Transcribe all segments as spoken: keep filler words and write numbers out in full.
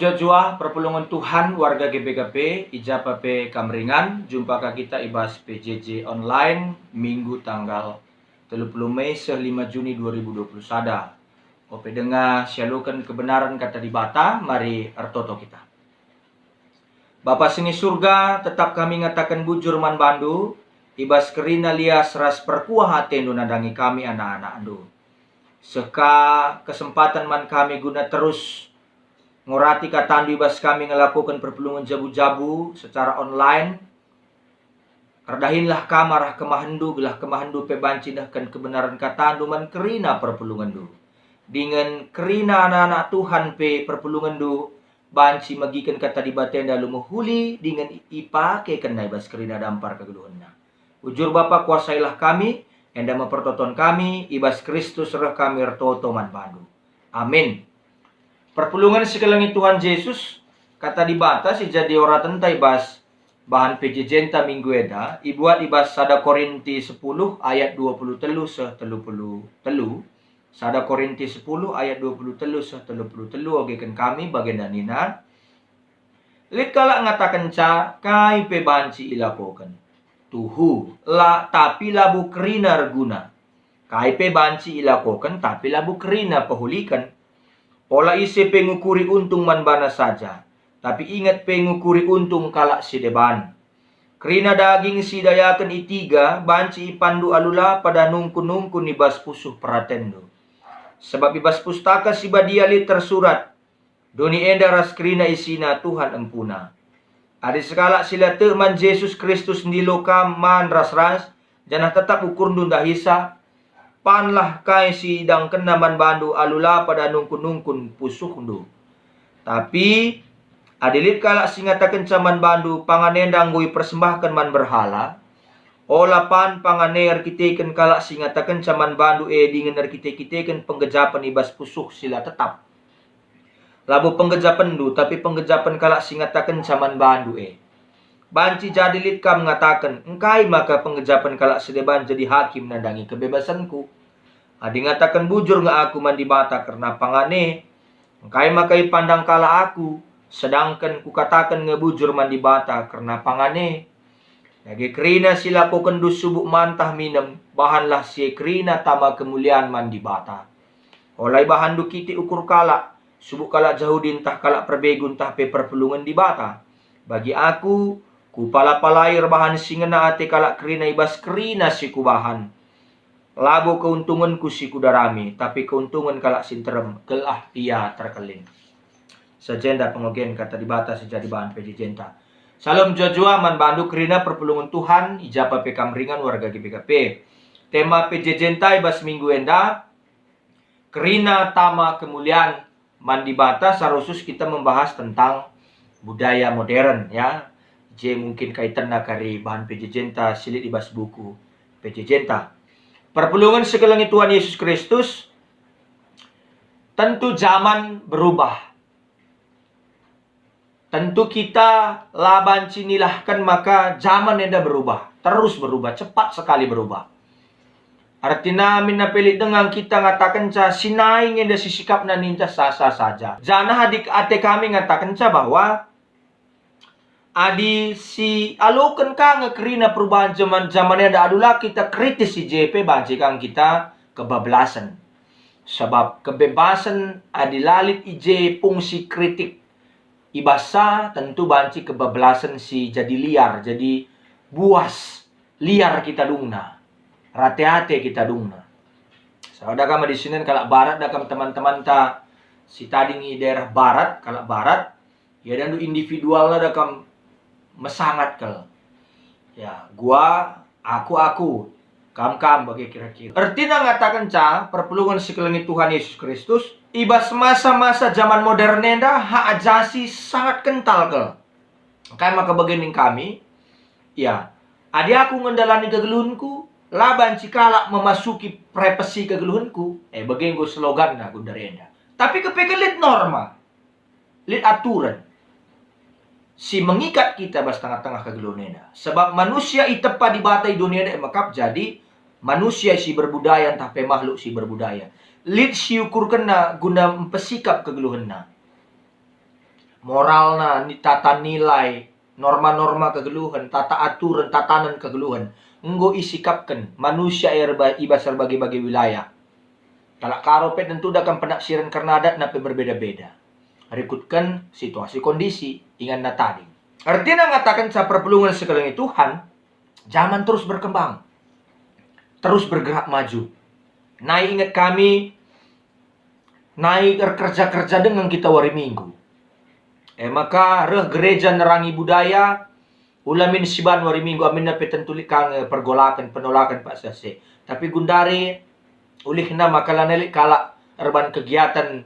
Juah-juah perpulungen Tuhan warga G B K P, i ja pe kam ringan, jumpa ka kita i bas P J J online, Minggu tanggal telu puluh Mei seh lima Juni dua ribu dua puluh sada. Ope denga sialoken kebenaren Kata Dibata, mari ertoto kita. Bapa si ni Surga, tetap kami ngataken bujur man bandu, i bas kerina lias ras perkuah atendu nandangi kami anak-anakndu. Seh ka kesempaten man kami guna terus ngorati katandu i bas kami ngelakoken perpulungen jabu-jabu secara online. Erdahinlah kam arah kemahenndu, gelah kemahenndu pe banci nehken kebenaren katandu man kerina perpulungenndu. Dingen kerina anak-anak Tuhan pe perpulungenndu banci megiken Kata Dibata enda alu mehuli dingen ipakekenna i bas kerina dampar kegeluhenna. Bujur Bapa, kuasailah kami, enda me pertoton kami, i bas Kristus reh kami ertoto man bandu. Amin. Perpulungen si kelengi Tuhan Jesus, Kata Dibata si jadi oratenta i bas bahan P J J-nta minggu enda, ibuat i bas sada Korinti sepuluh ayat dua puluh telu seh telu puluh telu, sada Korinti sepuluh ayat dua puluh telu seh telu puluh telu ogeken kami bagenda nina, "Lit kalak ngatakenca kai pe banci ilakoken. Tuhu, la, tapi labo kerina erguna. Kai pe banci ilakoken, tapi labo kerina pehuliken. Ola ise pe ngukuri untung man bana saja, tapi inget pe ngukuri untung kalak si deban. Kerina daging si idayaken i tiga banci ipanndu alu la pada nungkun-nungkun i bas pusuh peratenndu. Sabap i bas Pustaka Si Badia lit tersurat, 'Doni enda ras kerina isina Tuhan empuna.' Adi sekalak si la tek man Jesus Kristus ndilo kam man ras-ras, janah tetap ukurndu ndahisa, panlah kai si idangkenna man bandu alu la pada nungkun-nungkun pusuhndu. Tapi adi lit kalak si ngatakenca man bandu, 'Pangan enda enggo ipersembahken man berhala,' ola pan pangan e erkiteken kalak si ngatakenca man bandu e dingen erkite-kiteken penggejapen i bas pusuh si la tetap. Labo penggejapenndu, tapi penggejapen kalak si ngatakenca man bandu e. Banci jadi lit kam ngataken, 'Engkai maka penggejapen kalak si deban jadi hakim nandangi kebebasenku?' Adi ngataken bujur nge aku man Dibata kerna pangan e, engkai maka ipandang kalak aku, sedangken kukataken nge bujur man Dibata kerna pangan e? Dage kerina si lakokenndu subuk man tah minem, bahanlah si e kerina tama kemulian man Dibata. Ola ibahanndu kitik ukur kalak, subuk kalak Jahudi ntah kalak perbegu ntah pe perpulungen Dibata. Bagi aku, kupala-palai erbahan si ngena ate kalak kerina i bas kerina si kubahan. Labo keuntungenku si kudarami, tapi keuntungan kalak si nterem, gelah ia terkelin." Sajenda pengogen Kata Dibata si jadi bahan P J J-nta. Salam jua-jua man bandu kerina perpulungen Tuhan, i ja pe kam ringan warga G B K P. Tema P J J-nta i bas minggu enda, kerina tama kemulian man Dibata, secara khusus kita membahas tentang budaya modern, ya. Je mungkin kaitenna kari bahan P J J-nta si lit i bas buku P J J-nta. Perpulungen si kelengi Tuhan Yesus Kristus, tentu zaman berubah. Tentu kita la banci nilahken maka zaman enda berubah, terus berubah, cepat sekali berubah. Ertina min pe lit denga kita ngatakenca si nai nge enda sisikapna ninta sah-sah saja. Janah adi ate kami ngatakenca bahwa adi si aloken ka nge kerina perubahan zaman, zaman enda, adulah kita kritis i je pe banci kang kita kebablasen. Sebab kebebasen adi la lit i je fungsi kritik, i bas sa tentu banci kebablasen si jadi liar, jadi buas, liar kita dungna, rate-ate kita dungna. Sada kam adi sinen kalak Barat, da kam teman-temanta si tading i daerah Barat, kalak Barat, ia dandu individualna da kam mesangat kal. Ya, gua, aku, aku, kam, kam, bage kira-kira. Ertina ngatakenca perpulungen si kelengi Tuhan Yesus Kristus, i bas masa-masa zaman modern enda, hak ajasi sangat kental kal. Engkai maka bage ning kami? Ya, adi aku ngendalani kegeluhenku, la banci kalak memasuki privasi kegeluhenku. Eh, bage enggo sloganna gundari enda. Tapi kepeken lit norma, lit aturen si mengikat kita bas tengah-tengah kegeluhen enda. Sebab manusia itepa Dibata i dunia enda e mekap jadi manusia si berbudaya ntah pe makhluk si berbudaya. Lit siukurkenna guna mpesikap kegeluhenna. moralna, ni-, tata nilai, norma-norma kegeluhen, tata aturen, tatanen kegeluhen, enggo isikapken manusia erba-, i bas erbage-bage wilayah. Kalak Karo pe tentu dah kan penafsiran kerna adatna pe berbeda-beda. Rikutken situasi kondisi, inganna tading. Ertina ngatakenca perpulungen si kelengi Tuhan, zaman terus berkembang, terus bergerak maju. Nai inget kami, nai erkerja-kerja denga kita wari Minggu. E maka reh gereja nerangi budaya, ula min siban wari Minggu, aminna pe tentu lit ka nge pergolaken, penolaken paksa si. Tapi gundari ulihna maka lanai lit kalak erban kegiatan,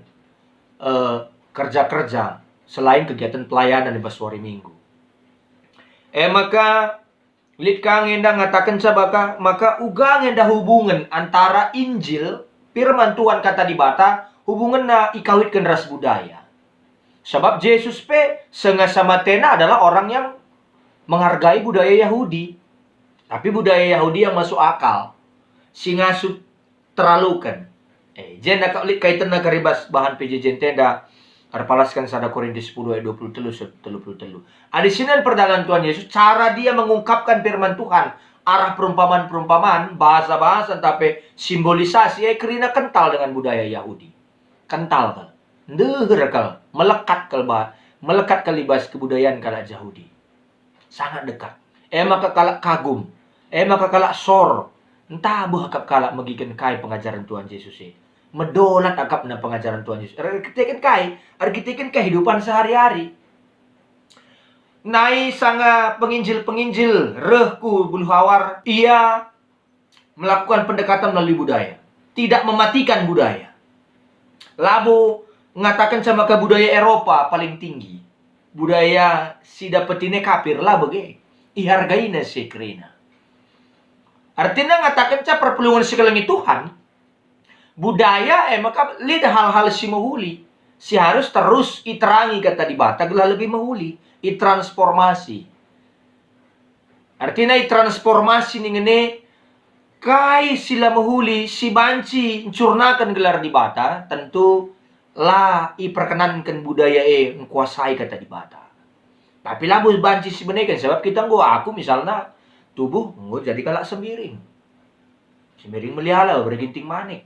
eh, kerja-kerja selain kegiatan pelayanan i bas wari Minggu. E maka lit ka nge enda ngatakenca baka, maka uga nge enda hubungen antara Injil, firman Tuhan, Kata Dibata, hubungenna ikawitken ras budaya. Sabap Jesus pe sengasa matena adalah orang yang menghargai budaya Yahudi. Tapi budaya Yahudi yang masuk akal, si ngasup teraluken. Eh, jenda kap lit kaitenna kari bas bahan P J J N tenda, erpalasken sada Korintus sepuluh ayat dua puluh telu seh telu puluh telu. Adi sinen perdalan Tuhan Yesus, cara dia mengungkapkan firman Tuhan, arah perumpamaan-perumpamaan, bahasa-bahasa, tapi simbolisasi, eh, kerina kental dengan budaya Yahudi. Kental kal. Ndeher kal. Melekat kal ba-, melekat kal i bas kebudayaan kalak Jahudi. Sangat dekat. E maka kalak kagum. E maka kalak sor. Ntabuh akap kalak megiken kai pengajaren Tuhan Jesus e. Medolat akapna pengajaren Tuhan Jesus. Erkiteken kai? Erkiteken kehidupan sehari-hari. Nai sanga penginjil-penginjil reh ku Buluh Awar, ia melakukan pendekatan melalui budaya. Tidak mematikan budaya. Labo ngatakenca maka budaya Eropa paling tinggi. Budaya si dapetine kafir, labo ge. Ihargaina si kerina. Artina ngatakenca perpulungen si kelengi Tuhan, budaya e maka lit hal-hal si mehuli, si harus terus iterangi Kata Dibata gelah lebih mehuli, itransformasi. Artina itransformasi ningen e, kai si la mehuli si banci ncurnaken gelar Dibata, tentu la iperkenanken budaya e ngkuasai Kata Dibata. Tapi labo banci sibeneken, sabap kita enggo, aku misalna, tubuh enggo jadi kalak Sembiring. Sembiring melihala, berginting manik.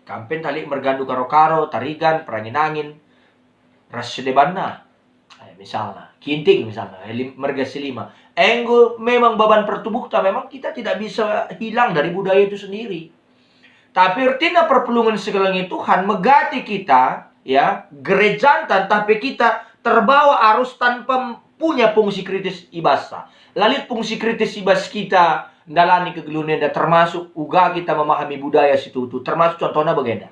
Kam pe ntah lit mergandu Karo-Karo, Tarigan, Perangin-angin, ras sedebanna. Eh, misalna, Ginting misalna, eh, lim-, merga si lima. Enggo memang baban pertubuhta, memang kita tidak bisa hilang dari budaya itu sendiri. Tapi ertina perpulungen si kelengi Tuhan megati kita, ya, gerejanta ntah pe kita terbawa arus tanpa punya fungsi kritis i bas. La lit fungsi kritis i bas kita ndalani kegeluhen enda, termasuk uga kita memahami budaya si tuhu, termasuk contohna bagenda.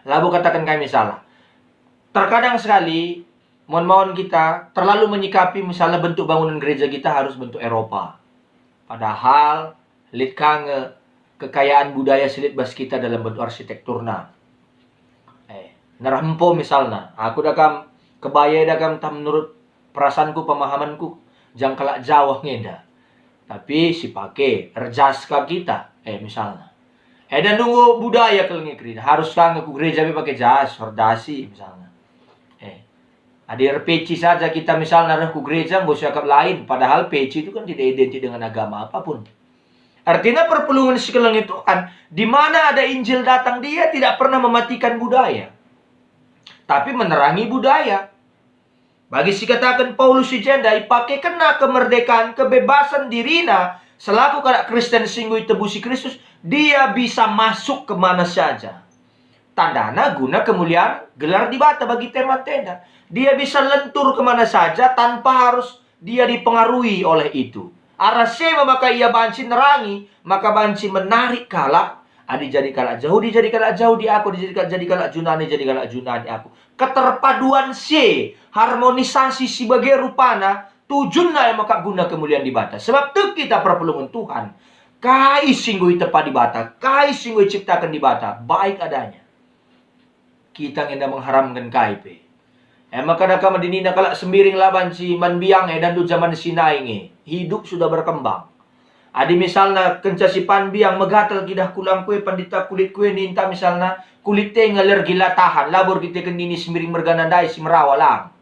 Labo kataken kami salah. Terkadang sekali, maun-maun kita terlalu menyikapi misalnya bentuk bangunan gereja kita harus bentuk Eropa. Padahal lit ka nge kekayaan budaya si lit bas kita dalam bentuk arsitekturna. Eh, nerah empo misalna, aku dah kam kebaya dah kam ntah menurut perasaanku, pemahamanku, jang kalak Jawa ngenda. Tapi si pake erjas ka kita, eh, misalna. Eh, dan nunggu budaya kelengi kerina, harus ka nge ku gereja pe pake jas, erdasi misalna. Eh, adi erpeci saja kita misalna reh ku gereja, enggo siakap lain, padahal peci itu kan tidak identik dengan agama apapun. Artinya perpulungen si kelengi Tuhan, di mana ada Injil datang, dia tidak pernah mematikan budaya, tapi menerangi budaya. Bagi si kataken Paulus si jenda, ipakekenna kemerdekaan, kebebasan dirina selaku kalak Kristen si enggo itebusi Kristus, dia bisa masuk ke mana saja. Tandana guna kemuliaan gelar Dibata bagi teman tenda. Dia bisa lentur kemana saja tanpa harus dia dipengaruhi oleh itu. Arah si e maka ia banci nerangi, maka banci menarik kalak. Adi jadi kalak Jahudi, jadi kalak Jahudi aku, adi jadi kalak, jadi kalak Junani, jadi kalak Junani aku. Keterpaduan si, harmonisasi si bage rupana, tujunna e maka guna kemuliaan Dibata. Sebab tek kita perpulungen Tuhan, kai si enggo itepa Dibata, kai si enggo iciptaken Dibata, baik adanya. Kita ngenda mengharamken kai pe. E maka dah kam adi nina kalak Sembiring la banci man biang, eh, dandu zaman si nai nge. Hidup sudah berkembang. Adi misalna kenca si pan biang megatel kidah kulangku e, pandita kulitku e ninta misalna, kulit e nge alergi la tahan, labo erkiteken nini Sembiring mergana ndai si merawa, lang.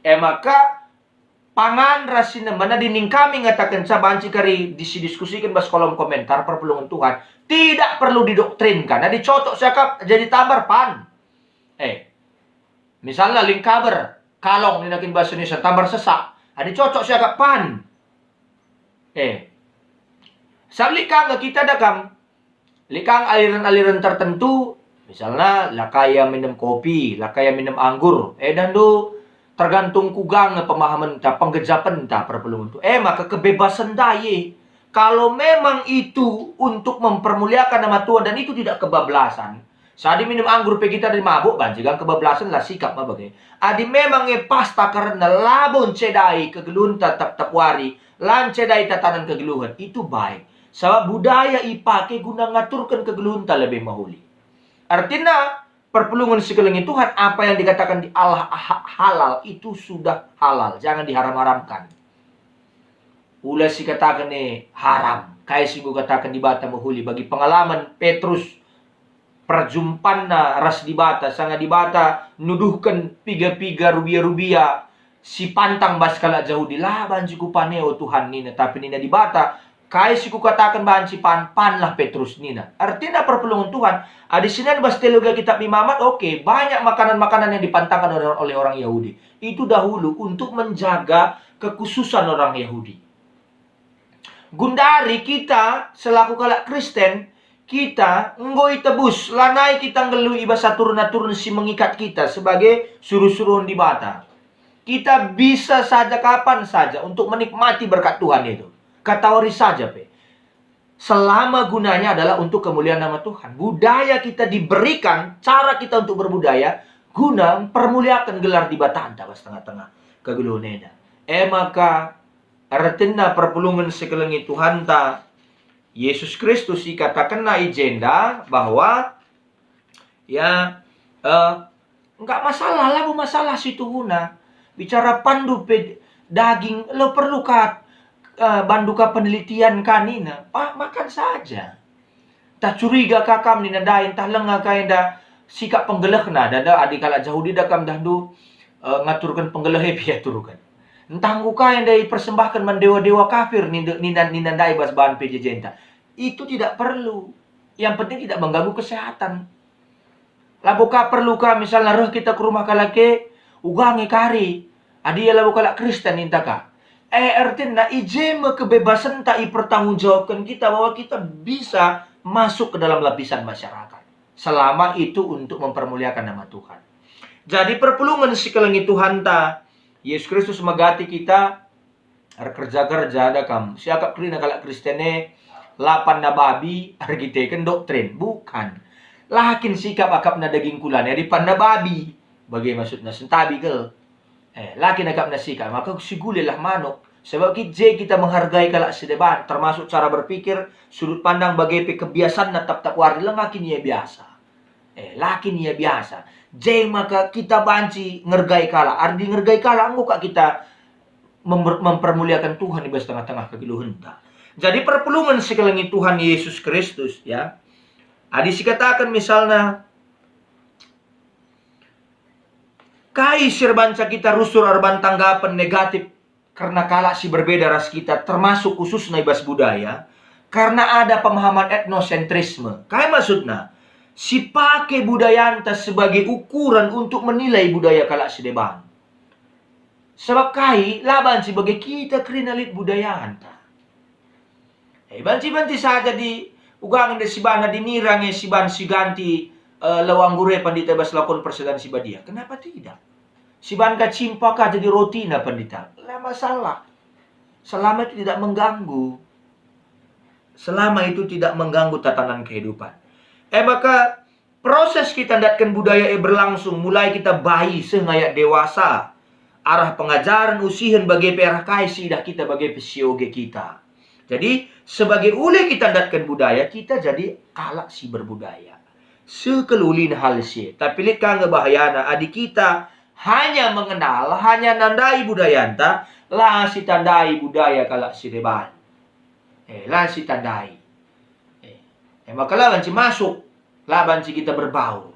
E maka, pangan ras si nemben adi ning kami ngatakenca banci kari disidiskusiken bas kolom komentar perpulungen Tuhan, tidak perlu didoktrinkan. Adi cocok siakap jadi tambar pan. Eh, misalna ling kaber, kalong nina kin bahasa Indonesia, tambar sesak. Adi cocok siakap pan. Eh, sabli ka nge kita da kam Lit kang aliren-aliren tertentu, misalna, la ka ia minem kopi, la ka ia minem anggur, eh, dahndu tergantung kuga nge pemahamenta, penggejapenta perpulungen tu. Eh, maka kebebasan ndai, kalau memang itu untuk mempermuliakan nama Tuhan dan itu tidak kebablasan, sadi minem anggur pe kita adi mabuk, banci kang kebablasan, la sikap ma bage. Adi memang e pasta kerna labo ncedai kegeluhenta tep-tep wari, la ncedai tatanen kegeluhen, itu baik. Sabap budaya ipake guna ngaturken kegeluhenta lebe mehuli. Artina, perpulungen si kelengi Tuhan, apa yang dikatakan di Allah ha-, halal itu sudah halal, jangan diharam-haramkan. Ula sikataken e haram, kai si enggo kataken Dibata mehuli bagi pengalaman Petrus perjumpanna ras Dibata, sanga Dibata nuduhken piga-piga rubia-rubia si pantang bas kalak Jahudi, "La banci kupan e, o Tuhan," nina. Tapi nina Dibata, "Kai si kukataken banci pan, panlah Petrus," nina. Artina perpulungen Tuhan, adi sinen bas teologi Kitab Imamat, oke, banyak makanan-makanan yang dipantangkan oleh, oleh orang Yahudi. Itu dahulu untuk menjaga kekhususan orang Yahudi. Gundari kita selaku kalak Kristen, kita enggo itebus, lanai kita nggeluh i bas aturen-aturen si mengikat kita sebagai suruh-suruhen Dibata. Kita bisa saja kapan saja untuk menikmati berkat Tuhan itu. Katawari saja pe. Selama gunanya adalah untuk kemuliaan nama Tuhan. Budaya kita diberikan, cara kita untuk berbudaya, guna mempermuliakan gelar Dibatanta bas tengah-tengah kegeluhen enda. E maka, ertina perpulungen si kelengi Tuhanta, Yesus Kristus, ikatakenNa i jenda bahwa, ya, eh, enggak masalah, labo masalah situhuna. Bicara panndu pe daging, la perlu ka, eh, bandu ka penelitian ka nina. Pa-, makan saja. Ntah curiga ka kam nina ndai, ntah langa ka enda sikap penggelehna, dada adi kalak Jahudi da kam dahndu, eh, ngaturken penggeleh e pe iaturken. Ntah enggo ka enda ipersembahken man dewa-dewa kafir, nina, nina, nina ndai bas bahan P J J-nta. Itu tidak perlu. Yang penting tidak mengganggu kesehatan. Labo ka perlu ka misalna reh kita ku rumah kalak e, uga nge kari, adi ia labo kalak Kristen ninta ka. E, ertina i je me kebebasenta ipertanggungjawabken kita bahwa kita bisa masuk ke dalam lapisan masyarakat. Selama itu untuk mempermuliakan nama Tuhan. Jadi perpulungen si kelengi Tuhanta, Yesus Kristus megati kita, erkerja-kerja da kam. Siakap kerina kalak Kristen e, la panna babi erkiteken doktrin. Bukan. La kin sikap akapna daging kulan e, adi panna babi. Bage maksudna, sentabi kal. Eh, la kin akapna sikap, maka sigulilah manuk. Sebab ki je kita menghargai kalak si deban, termasuk cara berpikir, sudut pandang bage pe kebiasanna tap-tap wari, langa kin ia biasa. Eh, la kin ia biasa. Je maka kita banci ngergai kalak. Adi ngergai kalak, enggo ka kita memper-, mempermuliakan Tuhan i bas tengah-tengah kegeluhenta. Jadi perpulungen si kelengi Tuhan Yesus Kristus, ya. Adi sikataken misalna, kai si erbanca kita rusur erban tanggapen negatif kerna kalak si berbeda ras kita, termasuk khususna i bas budaya, karena ada pemahaman etnosentrisme. Kai maksudna? Sipake budayanta sebagai ukuran untuk menilai budaya kalak si deban. Sabap kai? La banci bage kita kerina lit budayanta. Eh, banci-banci saja di ugangen de siban adi nira nge siban siganti, eh, lau anggur e pandita bas lakon persedan si badia. Kenapa tidak? Siban ka cimpa ka jadi rotina pandita. La masalah. Selama itu tidak mengganggu. Selama itu tidak mengganggu tatanan kehidupan. Eh, maka proses kita ndatken budaya e berlangsung, mulai kita bayi seh ngayak dewasa. Arah pengajaren, usihen, bage pe arah kai si idah kita, bage pe si oge kita. Jadi, sebagai ulih kita ndatken budaya, kita jadi kalak si berbudaya. Sekelulin hal si e. Tapi lit ka nge bahayana, adi kita hanya mengenal, hanya nandai budayanta, la sitandai budaya kalak si deban. Eh, la sitandai. Eh, eh, maka la banci masuk, la banci kita berbaur.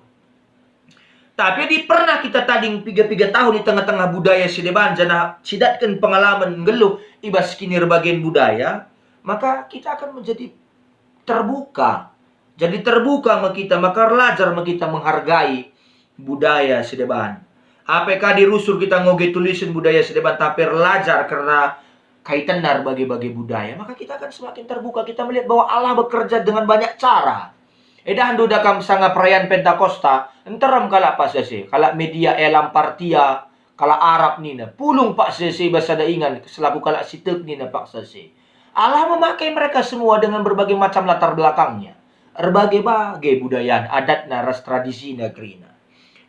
Tapi adi pernah kita tading piga-piga tahun i tengah-tengah budaya si deban janah sidatken pengalaman nggeluh i bas kinirbagen budaya, maka kita akan menjadi terbuka. Jadi terbuka me kita, maka erlajar me kita menghargai budaya si deban. Ape kadi rusur kita ngoge tulisen budaya si deban, tapi erlajar kerna kaitenna erbage-bage budaya, maka kita akan semakin terbuka. Kita melihat bahwa Allah bekerja dengan banyak cara. Edahndu da kam sanga perayaan Pentakosta, nterem kalak paksa si, kalak Media, Elam, Partia, kalak Arab nina, pulung paksa si bas sada ingan selaku kalak si tek nina paksa si. Allah memakai mereka semua dengan berbagai macam latar belakangnya. Erbage-bage budayana, adatna, ras tradisina kerina.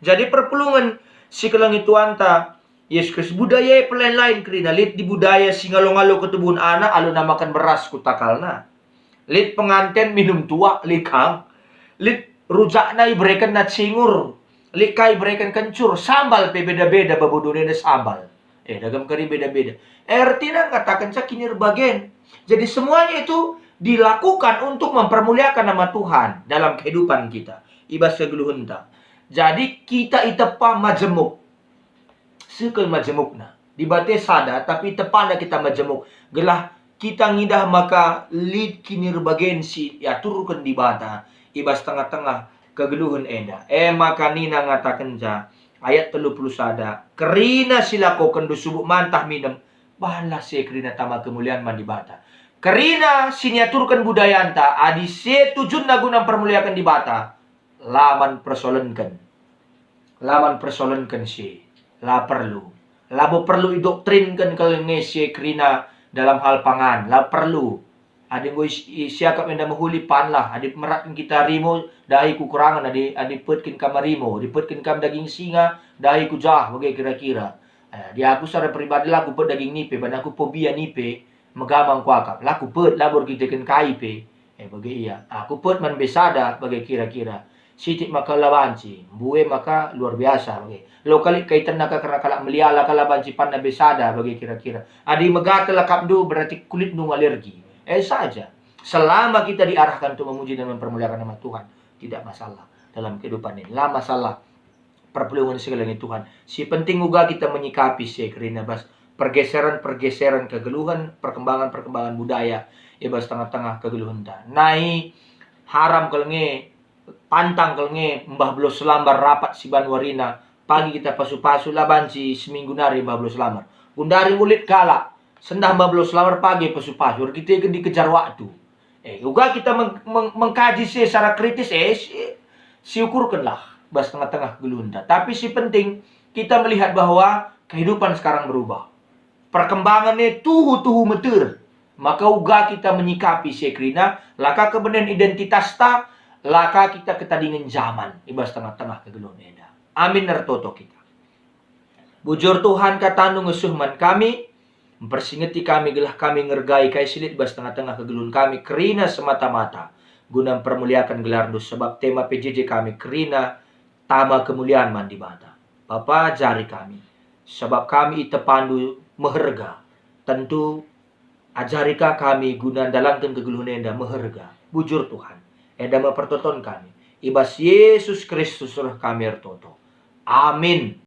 Jadi perpulungen si kelengi Tuanta, Yesus Kristus, budaya e pelain-lain kerina, lit di budaya si ngalo-ngalo ketubuhen anak alu namaken beras ku takalna. Lit penganten minum tuak, lit kang. Lit rujakna iberekenna cingur. Lit kai ibereken kencur, sambal pe beda-beda babo dunena sambal. Eh, dagem kari beda-beda. Ertina ngatakenca kinirbagen. Jadi semuanya itu dilakukan untuk mempermuliakan nama Tuhan dalam kehidupan kita, i bas kegeluhenta. Jadi kita itepa majemuk. Seh kal majemukna. Dibata sada, tapi itepana kita majemuk, gelah kita ngidah maka lit kinirbagen si iaturken Dibata i bas tengah-tengah kegeluhen enda. E maka nina ngatakenca, ayat telu puluh sada, "Kerina si lakokenndu subuk man tah minem, bahanlah si e kerina tama kemulian man Dibata." Kerina si niaturken budayanta, adi si e tujunna guna mpermuliaken Dibata, la man persoalenken. La man persoalenken si, la perlu. Labo perlu idoktrinken kal nge si e kerina dalam hal pangan, la perlu. Adi enggo is-, isiakap enda mehuli, panlah. Adi meratken kita rimo, dahi kukurangen. Adi, adi petken kam rimo, adi petken kam daging singa, dahi kujah, bage kira-kira. Eh, adi aku secara pribadi la kupet daging nipe, bana aku pobia nipe, megamang kuakap. La kupet, labo erkiteken kai pe. Eh, bage ia. Aku pet man be sada bage kira-kira. Sitik maka la banci, mbue maka luar biasa bage. Lo kali kaitenna ka kerna kalak meliala ka la banci panna be sada bage kira-kira. Adi megatel akapndu, berarti kulitndu alergi. Eh saja. Selama kita diarahkan untuk memuji dan mempermuliakan nama Tuhan, tidak masalah dalam kehidupan ini. La masalah perpulungen si kelengi Tuhan. Si penting uga kita menyikapi si e kerina bas pergeseran-pergeseran kegeluhen, perkembangan-perkembangan budaya i bas tengah-tengah kegeluhenta. Nai haram kal nge, pantang kal nge mbah beluh selambar rapat siban warina, pagi kita pasu-pasu, la banci seminggu nari mbah beluh selambar. Gundari ulit kalak, sendah mbah beluh selambar pagi pasu-pasu, erkiteken dikejar waktu. Eh, uga kita meng-, meng-, mengkaji si secara kritis, eh, si, siukurkenlah bas tengah-tengah kegeluhenta. Tapi si penting, kita melihat bahwa kehidupan sekarang berubah. Perkembangan e tuhu-tuhu meter. Maka uga kita menyikapi si e kerina, la ka kebenen identitasta, la ka kita ketadingen jaman i bas tengah-tengah kegeluhen enda. Amin ertoto kita. Bujur Tuhan, kataNdu ngesuh man kami, mpersingeti kami gelah kami ngergai kai si lit bas tengah-tengah kegeluhen kami kerina semata-mata guna mpermuliaken gelarNdu, sebab tema P J J kami kerina tama kemulian man Dibata. Bapa, ajari kami, sebab kami itepaNdu meherga. Tentu ajari ka kami guna ndalanken kegeluhen enda meherga. Bujur Tuhan, enda me pertoton kami. I bas Yesus Kristus reh kami ertoto. Amin.